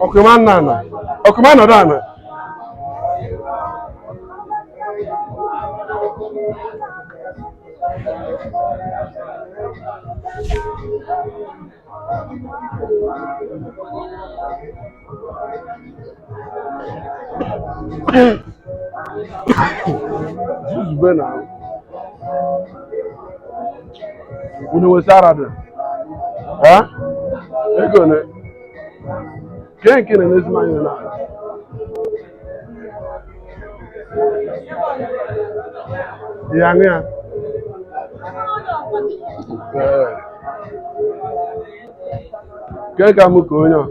Okumanana. Okumanadana. Zuzube na. Unu wesara dị. Ha? Ego ne. Nke na n'ezigbo anyị na. Ya nị ya. Nke ka mụ ka onye a.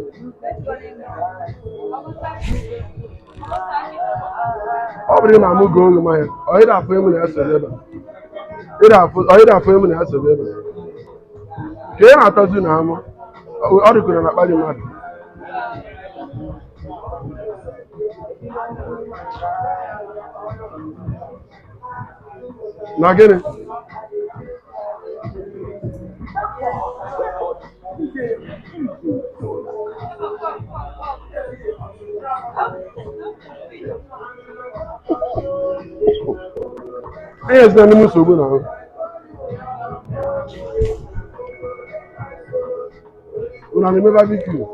Ọ bụrụ na mụ gụọ oge mahịa, ọ ịda afọ emu na-esebe ebe. Ọ ịda afọ emu na-esebe ebe. Ka ị na-atọzi na amụ, ọ dịkwara na akpali mmadụ. Na gịnị? Yes, na n'ime nsogbu na ahụ. Unu na-eme barbecue?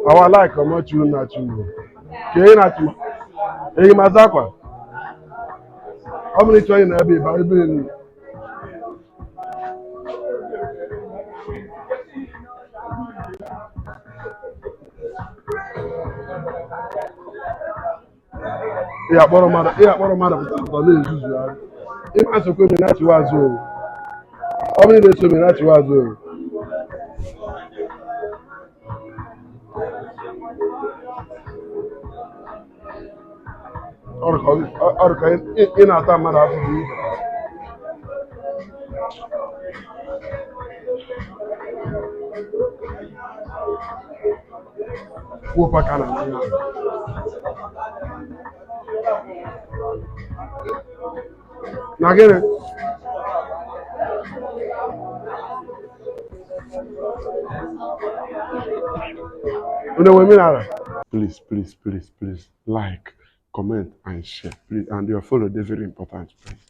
Our like how much you not you. Ke na tu. Eyi mazakwa. How many try na be Bible? Ya kpọrọ mmadụ pụtara na ezuzu ya. Ịma asokwe me na chiwa azụ. Ọ bụrụ na eso me na chiwa azụ. Ọrụ ka ị na-ata mmadụ afụfụ ibe. Wopaka na ya. Na gịnị? Unu enwe mineral? Please like, comment and share, please, and your follow, they're very important, please.